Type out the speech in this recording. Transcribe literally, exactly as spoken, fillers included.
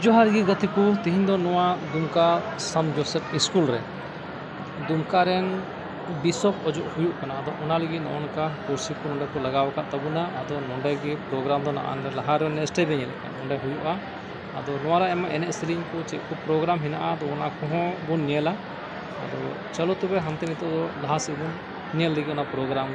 ᱡᱚᱦᱟᱨ ᱜᱮ ᱜᱟᱛᱮ ᱠᱚ, ᱛᱮᱦᱮᱧ ᱫᱚ ᱱᱚᱣᱟ ᱫᱩᱢᱠᱟ ᱥᱟᱱ ᱡᱳᱥᱮᱯ ᱥᱠᱩᱞ ᱨᱮ ᱫᱩᱢᱠᱟ ᱨᱮᱱ ᱵᱤᱥᱚᱯ ᱚᱡᱚᱜ ᱦᱩᱭᱩᱜ ᱠᱟᱱᱟ᱾ ᱟᱫᱚ ᱚᱱᱟ ᱞᱟᱹᱜᱤᱫ ᱱᱚᱜᱼᱚ ᱱᱚᱝᱠᱟ ᱠᱩᱨᱥᱤ ᱠᱚ ᱱᱚᱰᱮ ᱠᱚ ᱞᱟᱜᱟᱣ ᱟᱠᱟᱫ ᱛᱟᱵᱚᱱᱟ᱾ ᱟᱫᱚ ᱱᱚᱰᱮ ᱜᱮ ᱯᱨᱳᱜᱨᱟᱢ ᱫᱚ ᱱᱟᱜ ᱞᱟᱦᱟ ᱨᱮ ᱥᱴᱮᱡᱽ ᱵᱮᱱ ᱧᱮᱞᱮᱫ ᱠᱟᱱ ᱚᱸᱰᱮ ᱦᱩᱭᱩᱜᱼᱟ᱾ ᱟᱫᱚ ᱱᱚᱣᱟ ᱨᱮ ᱟᱭᱢᱟ ᱮᱱᱮᱡ ᱥᱮᱨᱮᱧ ᱠᱚ ᱪᱮᱫ ᱠᱚ ᱯᱨᱳᱜᱨᱟᱢ ᱦᱮᱱᱟᱜᱼᱟ, ᱟᱫᱚ ᱚᱱᱟ ᱠᱚᱦᱚᱸ ᱵᱚᱱ ᱧᱮᱞᱟ᱾ ᱟᱫᱚ ᱪᱚᱞᱚ ᱛᱚᱵᱮ ᱦᱟᱱᱛᱮ ᱱᱤᱛᱚᱜ ᱫᱚ ᱞᱟᱦᱟ ᱥᱮᱫ ᱵᱚᱱ ᱧᱮᱞ ᱞᱮᱜᱮ ᱚᱱᱟ ᱯᱨᱳᱜᱨᱟᱢ᱾